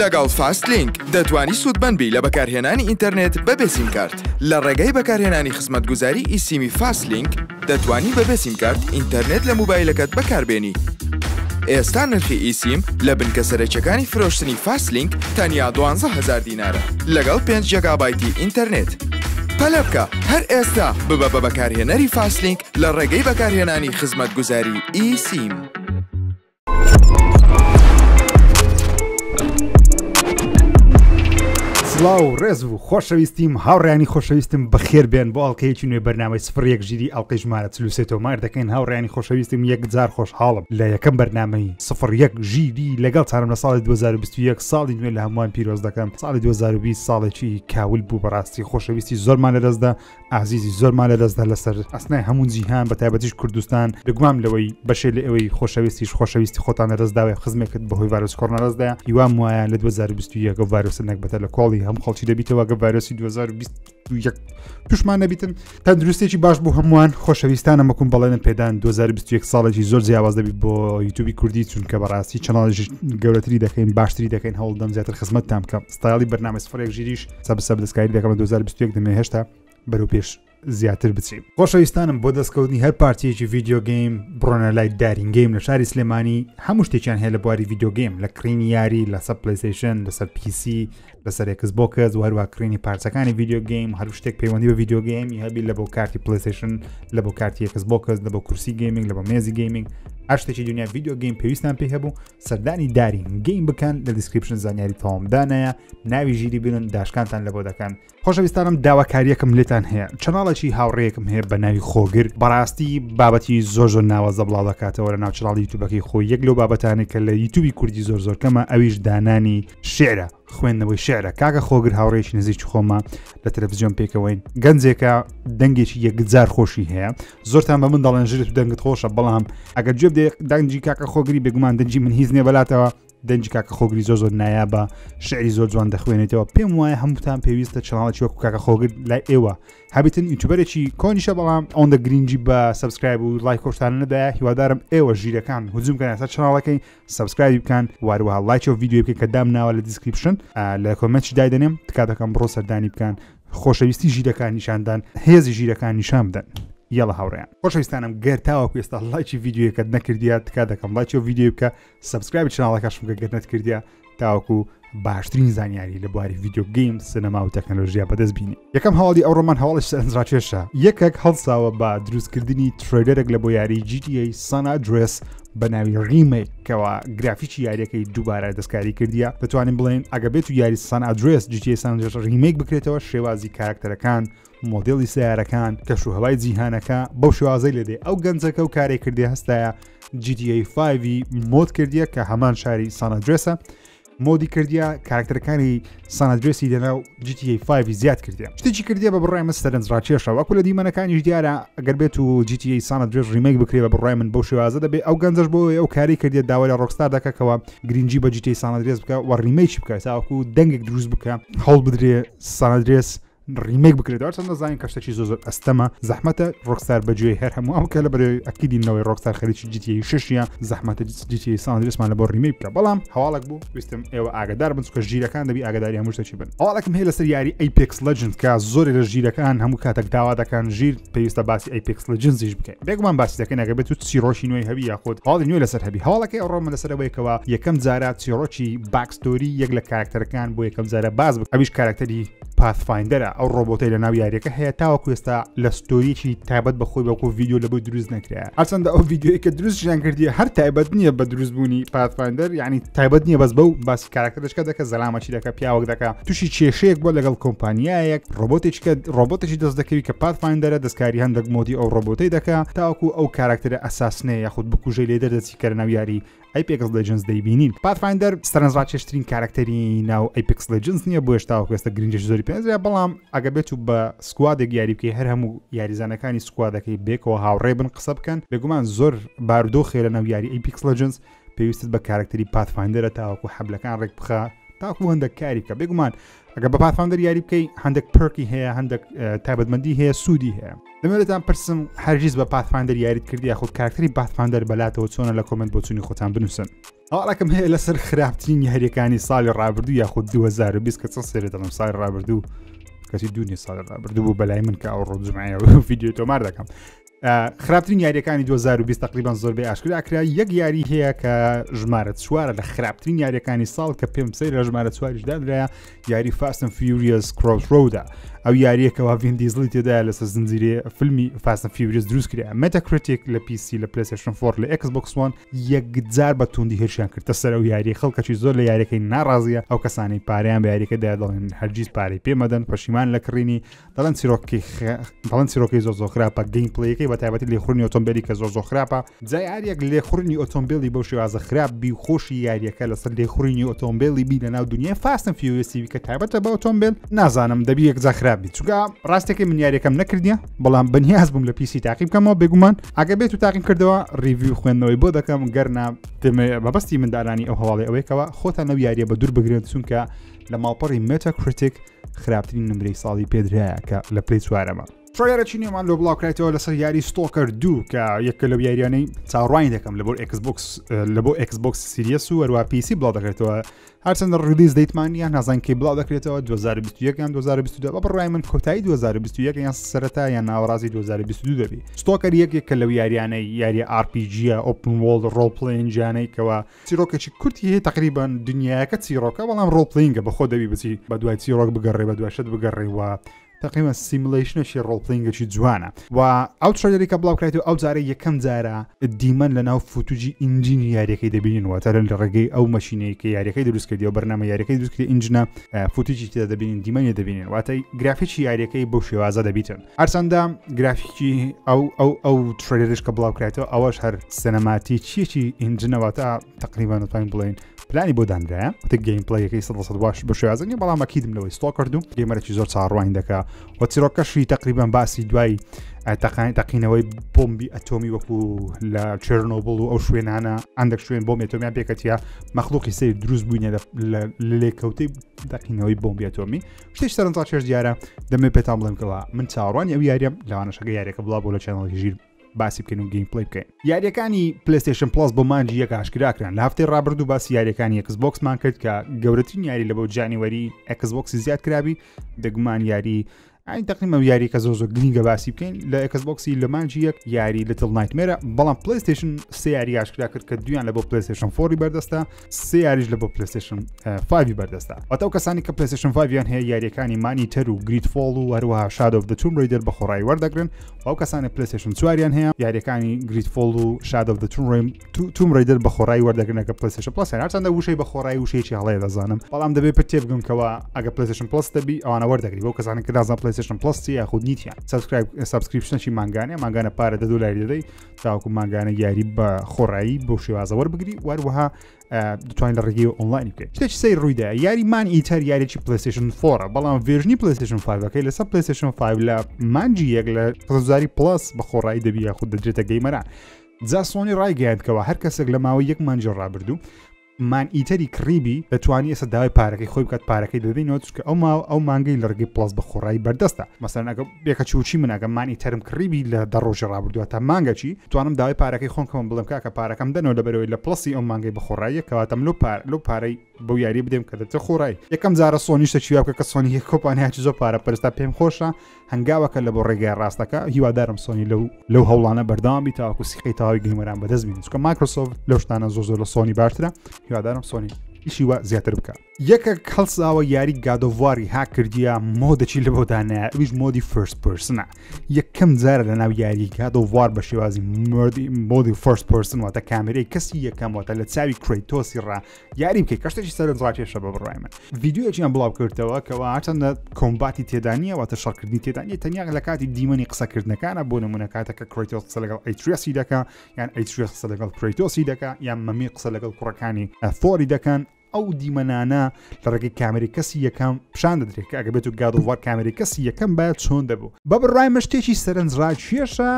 لەگەڵ فاست لینک دەتوانی سوودمەند بی لە بەکارهێنانی ئینتەرنێت بەبێ سیمکارت. لە ڕێگای بەکارهێنانی خزمەتگوزاری eSIM ی فاست لینک دەتوانی بەبێ سیمکارت ئینتەرنێت لە موبایلەکەت بەکاربێنی. ئێستا نرخی eSIM لە بنکە سەرەکیەکانی فرۆشتنی فاست لینک تەنیا 12000 دینارە لەگەڵ 5 جێگابایتی ئینتەرنێت. پەلە بکە هەر ئێستا ببە بە بەکارهێنەری فاست لینک لە ڕێگەی بەکارهێنانی خزمەتگوزاری eSIM. سڵاو ڕێز و خۆشەویستیم هاوڕیانی خۆشەویستم بەخێر بێن بۆ ئەڵلقەیەکی نوێ بەرنامەی سفر یەک ژیری ئەڵلقەی ژمارە 43 تۆمار دەکەین هاوڕیانی خۆشەویستم یەکجار خۆشحاڵم لە یەکەم بەرنامەی سفر یەک ژیری لەگەڵ تانم لە ساڵی 2021 ساڵی نوێ لە هەمووان پیرۆز دەکەم ساڵی 2020 ساڵێکی کاول بوو بەڕاستی خۆشەویستی زۆرمان لەدەستدا ئازیزی زۆرمان لەدەستدا لەسەر ئەسنای هەموو جیهان بە تایبەتیش کوردستان بێگومان لەوەی بەشێ لە ئێوەی خۆشەویستیش خۆشەویستی خۆتان لەدەستداوێ خزمێکت بەهۆی ڤایرۆس کۆرۆنا لەدەستدا هیوام وایە لە 2021 ئەو ڤایرۆسە نەگبەتە لە کۆڵی هەم خەڵکی دەبیتەوە گە ڤایرۆسی 2021 توشمان نەبیتن تەندروستێکی باش بۆ هەمووان خۆشەویستانە مەکوم بەڵێنم پێدان 2021 ساڵێکی زۆر جیاواز دەبی بۆ یوتیوبی کوردی چونکە بەڕاستی channel ێکی گەورەتری دەکەین باشتری دەکەین هەوڵدەم زیاتر خزمەتتان بکەم ستایلی بەرنامە سفرێک ژیریش سەب سەب دەستکاری دەکەم لە 2021 دەمێ هێشتا بەرەو پێش زیاتر بچین خۆشەویستانم بۆ دەستکەوتنی هەر پارچەیەکی video game بڕۆنە لای دارین گەیم لە شاری سلێمانی هەموو شتێکیان هەیە لە بواری video game لە کڕینی یاری لەسەر پلیسیشن لەسەر PC لەسەر ئێکس بۆکس و هەروە کڕینی پارچەکانی video game هەر شتێک پەیوەندی بە video game ی هەبی لە بۆ کارتی پلیسیشن لە بۆ کارتی ئێکس بۆکس لە بۆ کورسی gaming لە بۆ مێزی gaming هەر شتێکی دنیا video game پێویستان پێی هەبوو سەردانی دارین گەیم بکەن لە description زانیاری تەواوم دانایە ناوی ژیری بنن داشکانتان لە بۆ دەکەن خۆشەویستانم داواکاریەکەم لێتان هەیە channel ێکی هاوڕێیەکم هەیە بە ناوی خۆگر بەڕاستی بابەتی زۆر زۆر ناوازە بڵاو دەکاتەوە لە ناو channel ی یوتیوبەکەی خۆی یەک لەو بابەتانێک کە لە یوتیوبی کوردی زۆر زۆر کەمە ئەویش دانانی شعرە خوێندنەوەی شعرە کاکە خۆگر هاوڕێکی نزیکی خۆمە لە تەلەڤزیۆن پێکەوەین گەنجێکە دەنگێکی یەکجار خۆشی هەیە زۆرتان بە من دەڵێن ژرت و دەنگت خۆشە بەڵام ئەگەر گوێ بدەی دەنگی کاکە خۆگری بێگومان دەنگی من هیچ نییە بەلاتەوە دەنگی کاکە خۆگری زۆر زۆر نایابە شعری زۆر جوان دەخوێنێتەوە پێم وایە هەمووتان پێویستە channel ێکی وەکو کاکە خۆگر لای ئێوە هەبیتن یوتیوبەرێکی کۆنیشە بەڵام ئەوەندە گرنگی بە subscribe و لایک خۆشتان نەدایە هیوادارم ئێوە ژیرەکان هجوم کەن سەر channel ەکەی subscribe ی بکەن واروەها لایکی و ڤیدیۆ بکەن کە دامناوە لە description لە comment ی دایدەنێم تکا دەکەم بڕۆ سەردانی بکەن خۆشەویستی ژیرەکان نیشاندان هێزی ژیرەکان نیشان بدەن یاڵا هاوڕێیان خۆشەویستانم گەر تاوەکو ئێستا لایکی ڤیدیۆیەکەت نەکردیە تکا دەکەم لایکی و ڤیدیۆ بکە subscribe ی channel ەکەشم کە گەر نەتکردیە تاوەکو باشترین زانیاری لە بواری video game سینەما و تەکنەلۆژیا بەدەست بینی یەکەم هەواڵی ئەو ڕۆمان هەواڵی سەرنجڕاکێشە یەکێک هەڵساوە بە دروستکردنی trailer ێک لە بۆ یاری GTA San Andreas بە ناوی remake کەوا گرافیکی یاریەکەی دووبارە دەستکاری کردیە دەتوانین بڵێن ئەگە بێت و یاری San Andreas GTA San Andreas remake بکرێتەوە شێوازی کارکتەرەکان مۆدێلی سیارەکان کەش و هەوای جیهانەکە بەو شێوازەی لێدێ ئەو گەنجەکە و کارێک کردی هەستایە GTA 5 mod کردیە کە هەمان شاری San Andreas ە mod ی کردیە کارکتەرەکانی San Andreas ی لەناو GTA 5 زیاد کردیە شتێکی کردیە بە بڕای من سەرنج ڕاکێشە وەکو لە دیمەنەکانیش دیارە ئەگەر بێت و GTA San Andreas remake بکرێ بە بڕای من بەو شێوازە دەبێ ئەو گەنجەش بۆ ئەو کاری کردیە داوا لە ڕۆکستار دەکەکەوە گرنگی بە GTA San Andreas بکە و remake ی بکە تاوەکو دەنگێک دروست بکە هەوڵ بدرێ San Andreas remake بکرێت هەرچەند دەزانین کە شتێکی زۆر زۆر ئەستەمە زەحمەتە ڕۆکستار بەگوێی هەر هەموو ئەو کە لە بەرەی ئەکیدینەوەی ڕۆکستار خەریکی GTA شەشیە زەحمەتە GTA San Andreas مان لە بۆ remake بکە بەڵام هەواڵێک بوو ویستم ئێوە ئاگادار بن چونکە ژیرەکان دەبی ئاگاداری هەموو شتێکی بن هەواڵێکم هەیە لەسەر یاری Apex Legends کە زۆرێ لە ژیرەکان هەموو کاتێک داوا دەکەن ژیر پێویستە باسی Apex Legends یش بکەین بێگومان باسی دەکەین ئەگەر بێت و چیرۆکی نوێی هەبی یاخود هەواڵی نوێ لەسەر هەبی هەواڵەکەی ئەوڕۆ من لەسەر ئەوەیەکەوە یەکەم جارە چیرۆکی backstory یەک لە کارکتەرەکان بۆ یەکەم جارە باس بک ئەویش کارکتەری Pathfinder ە ئەو ڕۆبۆتەی لە ناو یاریەکە هەیە تاوەکو ئێستا لە story ێکی تایبەت بە خۆی وەکو ڤیدیۆ لە بۆی دروست نەکرایە هەرچەندە ئەو ڤیدیۆیە کە دروستیان کردیە هەر تایبەت نییە بە دروستبوونی Pathfinder یعنی تایبەت نییە بەس بەو باسی کارکتەرەشکە دەکە زەلامەکی دەکە پیاوەک دەکە تووشی کێشەیەک بووە لەگەڵ کۆمپانیایەک ڕۆبۆتێکی کە ڕۆبۆتێکی دەست دەکەوی کە Pathfinder ە دەستکاری هەندێک mod ی ئەو ڕۆبۆتەی دەکا تاوەکو ئەو کارکتەرە ئەساسنەیە یاخود بکوژەی لێ دەردەچی کە لە ناو یاری Apex Legends دەیبینین. Pathfinder سەرنجڕاکێشترین کارەکتەری ناو Apex Legends نییە بۆیەش تاوەکو ئێستا گرنگیش زۆری پێنرا بەڵام ئەگە بێت و بە squad ێک یاری بکەی هەر هەموو یاریزانەکانی squad ەکەی بێکەوە هاوڕێ بن قسە بکەن بێگومان زۆر بارودۆخێ لە ناو یاری Apex Legends پێویستت بە کارکتەری Pathfinder ە تاوەکو حەبلەکان ڕێک بخە تاکو هەندێک کاری بکە بێگومان ئەگە بە Pathfinder یاری بکەی هەندێک perk ی هەیە هەندێک تایبەتمەندی هەیە سوودی هەیە دەمەوێتان پرسم هەرگیز بە Pathfinder یاریت کردی یاخود کارکتەری Pathfinder بەلاتەوە چۆنە لە comment بۆچوونی خۆتان بنووسن. هەواڵەکەم هەیە لەسەر خراپترین یاریەکانی ساڵی ڕابردوو یاخود 2020 کە چەند سێرە دەڵم ساڵی ڕابردوو کەچی دوو ساڵی ڕابردوو بوو بەلای من کە ئەو ڕۆژ جمعەیە ڤیدیۆ تۆمار دەکەم. خراپترین یاریەکانی 2020 تقریبان زۆربەی ئاشکرا کرا. یەک یاری هەیە کە ژمارە چوارە لە خراپترین یاریەکانی ساڵ کە پێم سەیر لە ژمارە چواریش دانرایە، یاری Fast and Furious Crossroads ە. ئەو یاریەکەەوە ڤین دیزڵی تێدایە لەسەر زنجیرەی فیلمی Fast and Furious دروست کرا. Metacritic لە PC، لە PlayStation 4، لە Xbox One یەکجار بە توندی هێرشیان کردە سەر ئەو یاریە. خەڵکەکی زۆر لە یاریەکەی ناڕازیە. ئەو کەسانەی پارەیان بە یاریەکە دا دەڵێن هەرگیز پارەی پێمەدەن، پەشیمان لە کڕینی. دەڵێن چیرۆکی دەڵێن چیرۆکی زۆر زۆر خراپە، gameplay ەکەی بە تایبەتی لێخوڕینی ئۆتۆمبیلی کە زۆر زۆر خراپە. جا یاریەک لێخوڕینی ئۆتۆمبیلی بەو شێوازە خراپ بی و خۆشی یاریەکە لەسەر لێخوڕینی ئۆتۆمبیلی بی لە ناو دنیای Fast and Furious ی کە تایبەتە بە ئۆتۆمبیل، نازانم دەبی یەکجار خراپ بی. چونکە ڕاستەکەی من یاریەکەم نەکردیە، بەڵام بەنیاز بووم لە PC تاقی بکەمەوە. بێگومان ئەگە بێت و تاقیم کردەوە review خوێندنەوەی بۆ دەکەم، گەرنا مەبەستی مندارانی ئەو هەواڵی ئەوەیەکەوە خۆتان لەو یاریە بە دوور بگرن، چونکە لە ماڵپەڕی Metacritic خراپترین نمرەی ساڵی پێدرایە کە لە پلەی چوارەمە. trailer ێکی نوێمان لۆ بڵاوکرایتەوە لەسەر یاری Stalker دوو کە یەکە لەو یاریانەی چاوەڕوانی دەکەم لە بۆ Xbox، لە بۆ Xbox Series و هەروە PC بڵاو دەکرێتەوە. هەرچەندە release date مان یان نازان کەی بڵاو دەکرێتەوە، 2021 یان 2022، بە بڕوای من کۆتایی 2021 یان سەرەتا یان ناوەڕاستی 2022 دەبی. Stalker یەکێکە لەو یاریانەی یاری RPG open world role playing یانەی کەوا چیرۆکێکی کورتی هەیە، تقریبان دنیاەکە چیرۆکە بەڵام role playing ە، بەخۆ دەبی بچی بە دوای چیرۆک بگەڕێ، بە دوای شت بگەڕێ و تقریبا simulation ێکی role playing ێکی جوانە. و ئەو trailer ی کە بڵاو کرایتەوە ئەو جارە یەکەم جارە دیمەن لە ناو footage ی engine ی یاریەکەی دەبینین، واتە لە ڕێگەی ئەو machine ەی کە یاریەکەی دروست کردی و بەرنامە یاریەکەی دروست کردی engine ە footage ی تێدا دەبینین، دیمەنی دەبینین، واتە گرافیکی یاریەکەی بەو شێوازە دەبیتن. هەرچەندە گرافیکی ئەو ئەو ئەو trailer ش کە بڵاو کرایتەوە ئەوەش هەر cinematic ێکی engine ە، واتە تقریبا دەتوانین بڵێین پلانی بۆ دانرایە وتە gameplay ەکەی 100% باش بە شێوازە نیە، بەڵام ئەکیدم لەوەی Stalker دوو gamer ێکی زۆر چاڕوانی دەکا و چیرۆکەشی تقریبا باسی دوای تەقینەوەی بۆمبی ئەتۆمی وەکو لە چێرنۆبڵ و ئەو شوێنانە، ئەندێک شوێن بۆمبی ئەتۆمیان پێکەتیە، مەخلوقی سیر دروست بووینە لە لێکەوتەی تەقینەوەی بۆمبی ئەتۆمی. شتێک سەرنجڕاکێش دیارە. دەمێ پێتان بڵێم کەەوە من چاوەڕوانی ئەو یاریەم، لەوانەشەکە یاریەکە بڵاو بۆ لە channel ی ژیر باسی بکەین و gameplay بکەین. یاریەکانی PlayStation Plus بۆ مانگی یەک ئاشکرا کران. لە هەفتەی ڕابردوو باسی یاریەکانی Xbox مان کرد کە گەورەترین یاری لە بۆ January Xbox ی زیاد کرابی. دەگومان یاری ئەین تقریبا یاری کە زۆر زۆر گرنگە باسی بکەین لە Xbox ی لە مانگی یەک یاری Little Nightmares ە، بەڵام PlayStation سێ یاری ئاشکرا کرد کە دویان لە بۆ PlayStation 4 بەردەستە، سێ یاریش لە بۆ PlayStation 5 بەردەستە. واتە ئەو کەسانی کە PlayStation 5یان هەیە یاریەکانی Maneater و GreedFall و هەروەها Shadow of the Tomb Raider بە خۆڕایی وەردەگرن. ئەو کەسانی PlayStation چواریان هەیە یاریەکانی GreedFall و Shadow of the Tomb Raider بە خۆڕایی وەردەگرن ئەگە PlayStation Plus. هەرچەندە وشەی بە خۆڕایی وشەیەکی هەڵەیە دەزانم، بەڵام دەبێت پێ تێبگەم کەوا ئەگە PlayStation Plus دەبی ئەوانە وەردەگری. بۆ کەسانی کە نازان PlayStation Plus چیە یاخود نیتیان، subscribe subscription ێکی مانگانە، مانگانە پارە دە دۆلاری دەدەی تاوەکو مانگانە یاری بە خۆڕایی بۆ شێوازە وەربگری، وەروەها دەتوانین لە ڕێگەی ئۆنلاینی بکەین. شتێکی سەیر ڕوویدا، یاری Maneater یاریی PlayStation 4 بەڵام version ی PlayStation 5ەکەی لەسەر PlayStation 5 لە مانگی یەک لە خزمەتگوزاری Plus بە خۆڕایی دەبی یاخود دەدرێتە gamer ان. جا سۆنی ڕایگەیاندکەوە هەر کەسێک لە ماوەی یەک مانگی ڕابردوو Maneater ی کڕیبی دەتوانی ئێستا داوای پارەکەی خۆی بکات، پارەکەی دەدەینەوە، چونکە ئەو ماوە ئەو مانگەی لە ڕێگەی Plus بە خۆڕایی بەردەستە. مەسەلەن ئەگە یەکە چوچی من ئەگە Maneater م کڕیبی لە 10 ڕۆژی ڕابردووە تا مانگەچی توانم داوای پارەکەی خۆم کەم، بڵێم کاکە پارەکەم دەنەوە لەبەرەوەی لە Plus ی ئەو مانگەی بە خۆڕاییە، کەواتەم لەو پار لەو پارەی بەو یاری بدەم کە دەچێت خۆڕایی. یەکەم جارە سۆنی شتە چیا بکە کە سۆنی یەک کۆمپانیاکی زۆر پارە پەرستا. پێم خۆشە هەنگاوەکە لە بۆ ڕێگای ڕاستەکە. هیوادارم سۆنی لەو هەوڵانە بەردەوام بی تاوەکو سیقەی تەواوی gamer ان بەدەست بینن، چونکە مایکرۆسۆفت لەو شتانە زۆر زۆر لە سۆنی باشترە. هیوادارم سۆنی ئیشی وا زیاتر بکە. یەکێک هەڵساوە یاری God of War ی هاک کردیە، mod ێکی لە بۆ دانایە، ئەویش mod ی first person ە. یەکەم جارە لە ناو یاری God of War بە شێوازی mode ی first person، واتە کامێرەی کەسی یەکەم، واتە لە چاوی کرەیتۆسی ڕا یاری بکەیت، کە شتێکی سەرنجڕاکێشە بە بڕوای من. ڤیدیۆیەکیان بڵاو کردەوە کەوا هەرچەندە combat ی تێدا نییە، واتە شەڕکردنی تێدا نییە، تەنیا لە کاتی دیمەنی قسەکردنەکانە. بۆ نمونە کاتێک کە کرەیتۆس قسە لەگەڵ ئەیتریاسی دەکا، یان ئەیتریاس قسە لەگەڵ کرەیتۆسی دەکا، یان مەمی قسە لەگەڵ کوڕەکانی ثۆری دەکەن، ئەو دیمەنانە لە ڕێگەی کامێرەی کەسی یەکەم پیشان دەدرێت کە ئەگە بێت و God of War کامێرەی کەسی یەکەم باید چۆن دەبوو. بە بڕوای من شتێکی سەرنجڕاکێشە،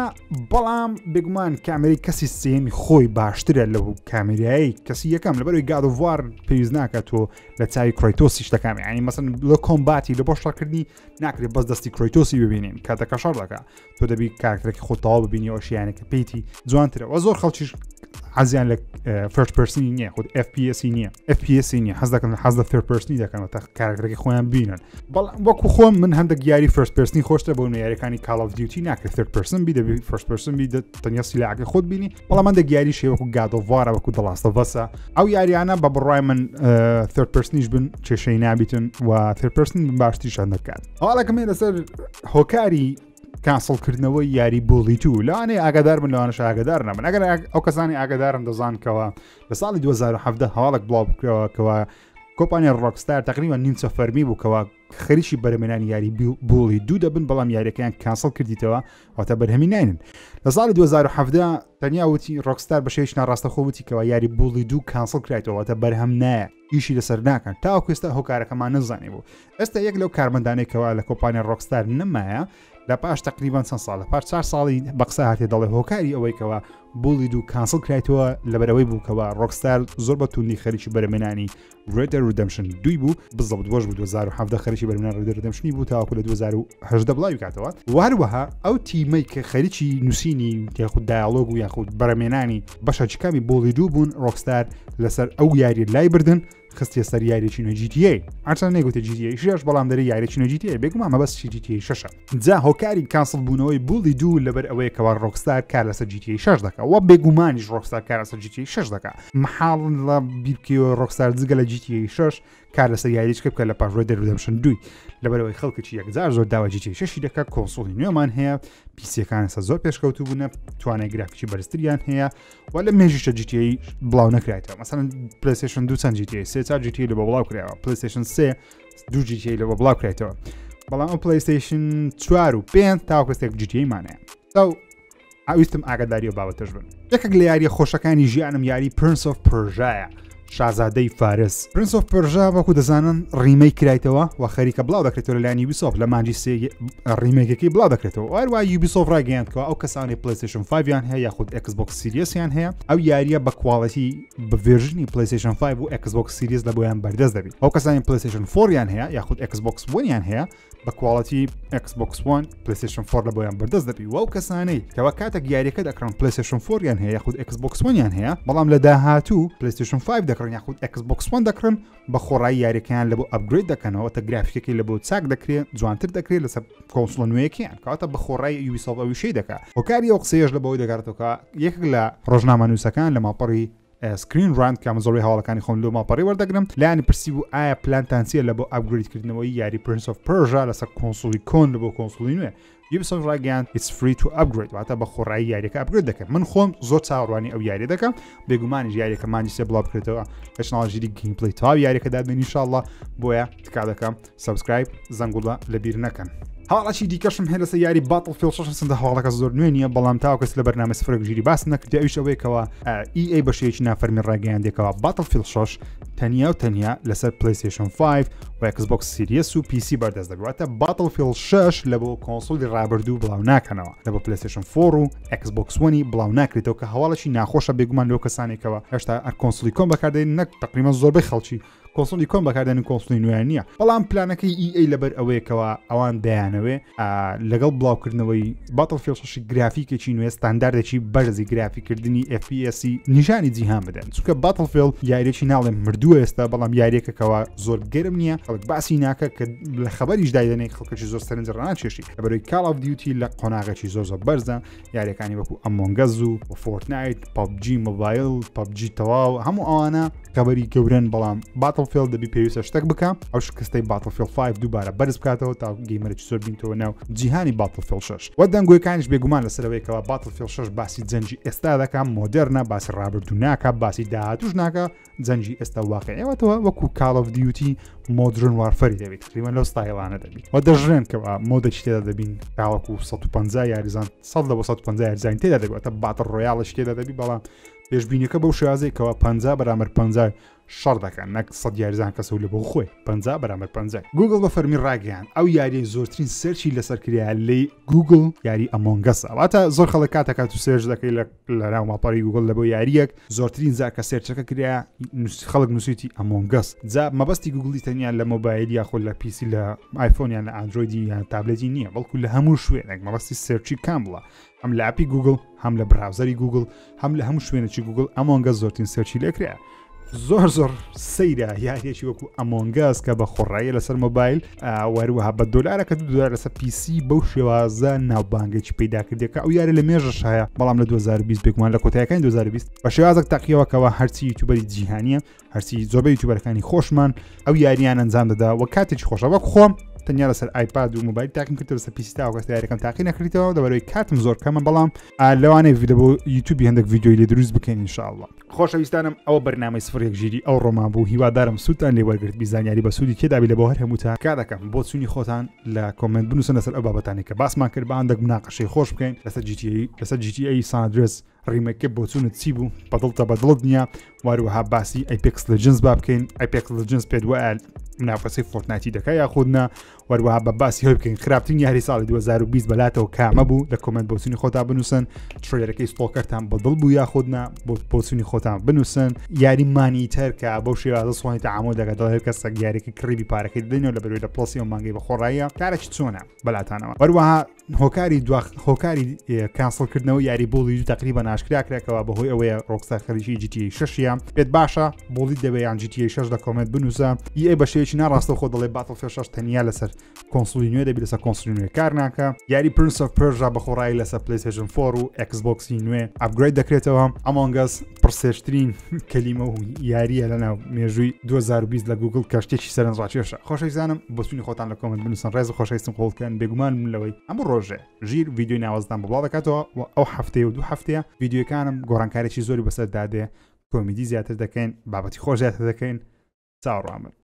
بەڵام بێگومان کامێرەی کەسی سێیەمی خۆی باشترە لەو کامێرایی کەسی یەکەم، لەبەرەوەی God of War پێویست ناکات تۆ لە چاوی کرەیتۆسی شتەکان، یعنی مەسەن لە combat ی لە بۆ شەڕکردنی ناکرێت بەس دەستی کرەیتۆسی ببینین کاتەکە شەڕ دەکا، تۆ دەبی کارکتەرەکە خۆ تەواو ببینی، ئەو شیانەکە پێیتی جوانترە. وە زۆر خەڵکیش حەزیان لە first person ی نییە، خود FPS نییە، FPS نییە، حەز دەکەن حەز لە third person ی دەکەن تا کارەکتەرەکەی خۆیان بینن. بەڵام وەکو خۆم من هەندێک یاری first person ی خۆشتە، بۆ یاریەکانی Call of Duty ناکرێت third person بی، دەبی first person بی، تەنیا سیلاحەکەی خۆت بینی. بەڵام هەندێک یاری شێ وەکو God of War ە، وەکو The Last of Us ە، ئەو یاریانە بە بڕای من third person یش بن کێشەی نابیتن و third person باشتریش هەندێک کات. هەواڵەکەم لەسەر هۆکاری cancel کردنەوەی یاری Bully 2، لەوانەیە ئاگادار بن، لەوانەش ئاگادار نەبن. ئەگەر ئەو کەسانی ئاگادارن دەزان کەەوە لە ساڵی 2017 هەواڵێک بڵاو بکرەوە کەەوە کۆمپانیا Rockstar تقریبا نیمچە فەرمی بوو کەەوە خەریکی بەرەمێنانی یاری Bully 2 دەبن، بەڵام یاریەکەیان cancel کردیتەوە، واتە بەرهەمی ناینن. لە ساڵی 2017 تەنیا وتی Rockstar بە شێوەیەکی ناڕاستەخۆ وتی کەەوە یاری Bully 2 cancel کرایتەوە، واتە بەرهەم نایە، ئیشی لەسەر ناکەن. تاوەکو ئێستا هۆکارەکەمان نەزانی بوو. ئێستا یەک لەو کارمەندانێکەوە لە کۆمپانیا Rockstar نەمایە لە پاش تقریبان چەند ساڵ، لە پاش 4 ساڵی بە قسە هاتێ، دەڵێ هۆکاری ئەوەی کەەوە Bully 2 cancel کرایتەوە لەبەرەوەی بوو کەەوە Rockstar زۆر بە توندی خەریکی بەرەمێنانی Red Dead Redemption 2 بوو. بزەبت بۆش بوو 2017 خەریکی بەرهەمێنان Red Dead Redemption ی بوو تاوەکو لە 2018 بڵاوی کاتەوە. وهروەها ئەو تیمەی کە خەریکی نووسینی یاخود dialogue و یاخود بەرەمێنانی بەشەکانی Bully 2 بوون، Rockstar لەسەر ئەو یاری لای بردن، خستیە سەر یاریی نوێ GTA. ئەرچەند نەیگوتە GTA 6، بەڵام دەری یاریی نوێ GTA، بێگومان مەبەست GTA 6. جا هۆکاری cancel بوونەوەی Bully 2 لەبەر ئەوەیە کەوا Rockstar کار لەسەر GTA 6 دەکا و بێگومانیش Rockstar کار لەسەر GTA 6 دەکا. مەحاڵ لە بیرکەوە Rockstar جگە لە GTA 6 کار لەسەر یاریچکە بکە لە پاش Red Dead Redemption 2، لەبەرەوەی خەڵکێکی یەکجار زۆر داوا GTA 6 دەکا. console ی نوێمان هەیە، PC ەکان ئێستا زۆر پێشکەوتوو بوونە، توانای گرافیکی بەرزتریان هەیە و لە مێژیشە GTA بڵاو نەکرایتەوە. مەسەلەن PlayStation 2 چەند GTA، سێ چار GTA لە بۆ بڵاو کراوە، PlayStation 3 دوو GTA لە بۆ بڵاو کرایتەوە، بەڵام ئەو PlayStation 4 و 5 تاوەکو ئێستا GTA مانەیە. ئەو ئاویستم ئاگاداری و بابەتەش بن. یەکێک لە یاریە خۆشەکانی ژیانم یاری Prince of Persia یە، شازادەی فارس. Prince of Persia وەکو دەزانن remake کرایتەوە و خەریکە بڵاو دەکرێتەوە لەلایەن Ubisoft، لە مانگی سێ remake ەکەی بڵاو دەکرێتەوە. هەروە Ubisoft ڕاگەیاندکەوە ئەو کەسانی PlayStation 5 یان هەیە یاخود Xbox Series یان هەیە، ئەو یاریە بە quality بە version ی PlayStation 5 و Xbox Series لە بۆیان بەردەست دەبێت. ئەو کەسانی PlayStation 4 یان هەیە یاخود Xbox 1 یان هەیە بە quality Xbox 1 PlayStation 4 لە بۆیان بەردەست دەبی. و ئەو کەسانەی کەوا کاتێک یاریەکە دەکڕن PlayStation 4 یان هەیە یاخود Xbox 1 یان هەیە، بەڵام لە داهاتوو PlayStation 5 دەکڕن یاخود Xbox 1 دەکڕن، بە خۆڕایی یاریەکەیان لە بۆ upgrade دەکەنەوە، تا گرافیکەکەی لە بۆ چاک دەکرێت، جوانتر دەکرێت لەسەر console ە نوێیەکەیان، کەواتە بە خۆڕایی Ubisoft ئەویشەی دەکات. هۆکاری ئەو قسەیەش لە بەوەی دەگەڕێتەوە کە یەکێک لە ڕۆژنامەنووسەکان لە ماڵپەڕی Screen Rant کە من زۆربەی هەواڵەکانی خۆم لەو ماڵپەڕی وەردەگرم، لایانی پرسی بوو ئایا پلانتان چییە لە بۆ upgrade کردنەوەی یاری Prince of Persia لەسەر console ی کۆن لە بۆ console ی نوێ؟ Ubisoft ڕایگەیاند it's free to upgrade، واتە بە خۆڕایی یاریەکە upgrade دەکەن. من خۆم زۆر چاوەڕوانی ئەو یاریە دەکەم، بێگومانیش یاریەکە مانگی سێ بڵاو بکرێتەوە، لە channel ژیری gameplay تەواو یاریەکە دابێن ئینشاءاللە. بۆیە تکا دەکەم subscribe زەنگوڵە لەبیر نەکەن. هەواڵەکی دیکەشم هەیە لەسەر یاری Battlefield 6. سندە هەواڵەکە زۆر نوێ نییە، بەڵام تاوەکەس لە بەرنامە سفرێک ژیری باس نەکردی، ئەویش ئەوەیە کەوا EA بەشێکی نافەرمی ڕاگەیاندێکەوە Battlefield 6 تەنیا و تەنیا لەسەر PlayStation 5 و Xbox Series و PC بەردەست دەبێت، واتە Battlefield 6 لە بۆ console ی ڕابردوو بڵاو ناکەنەوە، لە بۆ PlayStation 4 و Xbox 1 بڵاو ناکرێتەوە، کە هەواڵێکی ناخۆشە بێگومان لەو کەسانێکەوە هێشتا ئەر console ی کۆن بەکاردێن، نەک تقریبا زۆربەی خەڵکی console ی کۆن بەکاردێن و console ی نوێیان نییە. بەڵام پلانەکەی EA لەبەر ئەوەیەکەوە ئەوان دەیانەوێ لەگەڵ بڵاوکردنەوەی Battlefield 6 گرافیکێکی نوێ، ستانداردێکی بەرزی گرافیکردنی FPS نیشانی جیهان بدەن، چونکە Battlefield یاریێکی ناڵێم مردووە ئێستا، بەڵام یاریەکەکەوە زۆر گەرم نییە، خەڵک باسی ناکە، کە لە خەبەریش دایدەنێ خەڵکێکی زۆر سەرنج ڕناکێشی، لەبەرەوەی Call of Duty لە قۆناغێکی زۆر زۆر بەرزە، یاریەکانی وەکو Among Us و Fortnite، PUBG Mobile، PUBG تەواو هەموو ئەوانە خەبەری گەورن، بەڵام Battlefield دەبی پێویستە شتێک بکە ئەو شکستەی Battlefield 5 دووبارە بەرز بکاتەوە تا gamer ێکی زۆر بینتەوە ناو جیهانی Battlefield 6. وە دەنگۆیەکانیش بێگومان لەسەرەوەیکەوە Battlefield 6 باسی جەنگی ئێستا دەکا، مۆدێرنە، باسی ڕابردوو ناکە، باسی داهاتوش ناکە، جەنگی ئێستا واقعیەوەتەوە، وەکو Call of Duty Modern Warfare ی دەبێت، تقریبا لەو ستایلانە دەبیت. و دەژرێن کەوا mode ێکی تێدا دەبین تاوەکو 150 یاریزان، 100 لە بۆ 150 یاریزان تێدا دەبێت، battle royale ش تێدا دەبی، بەڵام پێشبینیەکە بەو شێوازەی کەوا 50 بەرامبەر 50. شەڕ دەکەن نەک 100 یاریزان کەسە و لە بۆ خۆی 50 بەرامبەر 50. گوگڵ بە فەرمی ڕاگەیاند ئەو یاریەی زۆرترین search ی لەسەر کرا لەی گوگڵ یاری Among Us ە. واتە زۆر خەڵک کاتەکات و search دەکەی لە لەناو ماڵپەڕی گوگڵ لە بۆ یاریەک زۆرترین جار کە search ەکە کرا خەڵک نووسیتی Among Us. جا مەبەستی گوگڵی تەنیا لە مۆبایل یاخود لە PC لە ئایفۆن یان لە ئەندرۆیدی یان تابلێتی نییە، بەڵکو لە هەموو شوێنێک مەبەستی search ی کامڵە، هەم لە ئەپی گوگڵ هەم لە browser ی گوگڵ هەم لە هەموو شوێنێکی گوگڵ Among Us زۆرترین search ی لێکرا. زۆر زۆر سەیرە یاریەکی وەکو Among Us کە بە خۆڕاییە لەسەر مۆبایل وەروەها بە دۆلارە کە دلار لەسەر PC بەو شێوازە ناوبانگێکی پەیدا کردێکە. ئەو یاری لە مێژەش هەیە، بەڵام لە 2020 بێگومان لە کۆتایەکانی 2020 بە شێوازێک تاقیەوەکەوە هەرچی YouTuber ی جیهانیە، هەرچی زۆربەی YouTuber ەکانی خۆشمان ئەو یاریان ئەنجام دەدا و کاتێکی خۆشە. وەک خۆم تەنیا لەسەر ئایپاد و مۆبایل تاقیم کردەوە، لەسەر PC تاوەکە یاریەکەم تاقی نەکردیتەوە لەبەرەوەی کاتم زۆر کەمە، بەڵام لەوانەیە ڤیدیۆ بۆ یوتیوبی هەندێک ڤیدیۆی لێ دروست بکەین ئینشاءاللە. خۆشەویستانم ئەوە بەرنامەی سفر یەک ژیری ئەو ڕۆمان بوو، هیوادارم سوودتان لێ وەرگرت بی، زانیاری بە سوودی تێدابی لە بۆ هەر هەمووتان. تکا دەکەم بۆچوونی خۆتان لە comment بنووسن لەسەر ئەو بابەتانەی کە باسمان کرد، با هەندێک مناقەشەی خۆش بکەین لەسەر GTA، لەسەر GTA San Andreas remake ە بۆچوونت چی بوو، بەدڵتە بەدڵت نییە؟ واروەها باسی Apex Legends با بکەین، Apex Legends پێت وایە منافەسەی Fortnite ی دەکا یاخود نا؟ وەروەها بە باسی هۆی بکەین خراپترین یاری ساڵی 2020 بەلاتەوە کامە بوو، لە comment بۆچوونی خۆتان بنووسن. trailer ەکەی Stalker تان بەدڵ بوو یاخود نا، بۆ بۆچوونی خۆتان بنووسن. یاری Maneater کە بەو شێوازە سۆنی تەعامول دەکات، دەڵێ کەسێک یاریەکە کڕیبی پارەکەی دەدەینەوە لە بەروی لە Plus ی ئەو مانگەی بە خۆڕاییە، کارێکی چۆنە بەلاتانەوە؟ وەروەها هۆکاری دوا هۆکاری cancel کردنەوە یاری Bully دوو تقریبا ئاشکرا کرا بەهۆی ئەوەیە Rockstar خەریکی GTA شەشیە. پێت باشە Bully دەبێ یان GTA 6؟ لە comment بنووسە. EA بە شێوەیەکی ناڕاستەوخۆ دەڵێ Battlefield 6 تەنیا لەسەر console ی نوێ دەبی، لەسەر console ی نوێ کار ناکە. یاری Prince of Persia بە خۆڕایی لەسەر PlayStation 4 و Xbox ی نوێ upgrade دەکرێتەوە. Among Us پڕ search ترین کەلیمە و یاریە لەناو مێژووی 2020 لە گوگل کە شتێکی سەرنجڕاکێشە. خۆشەویستانم بۆچوونی خۆتان لە comment بنووسن. ڕێز و خۆشەویستم قبوڵکەن. بێگومان من لەوەی هەموو ڕۆژێ ژیر ڤیدیۆی ناوەزدان بڵاو دەکاتەوە و ئەو هەفتەیە و دوو هەفتەیە ڤیدیۆکانم گۆڕانکاریی زۆری بەسەردا دێ، کۆمیدی زیاتر دەکەین، بابەتی خۆش زیاتر دەکەین. چاوەڕوان بن.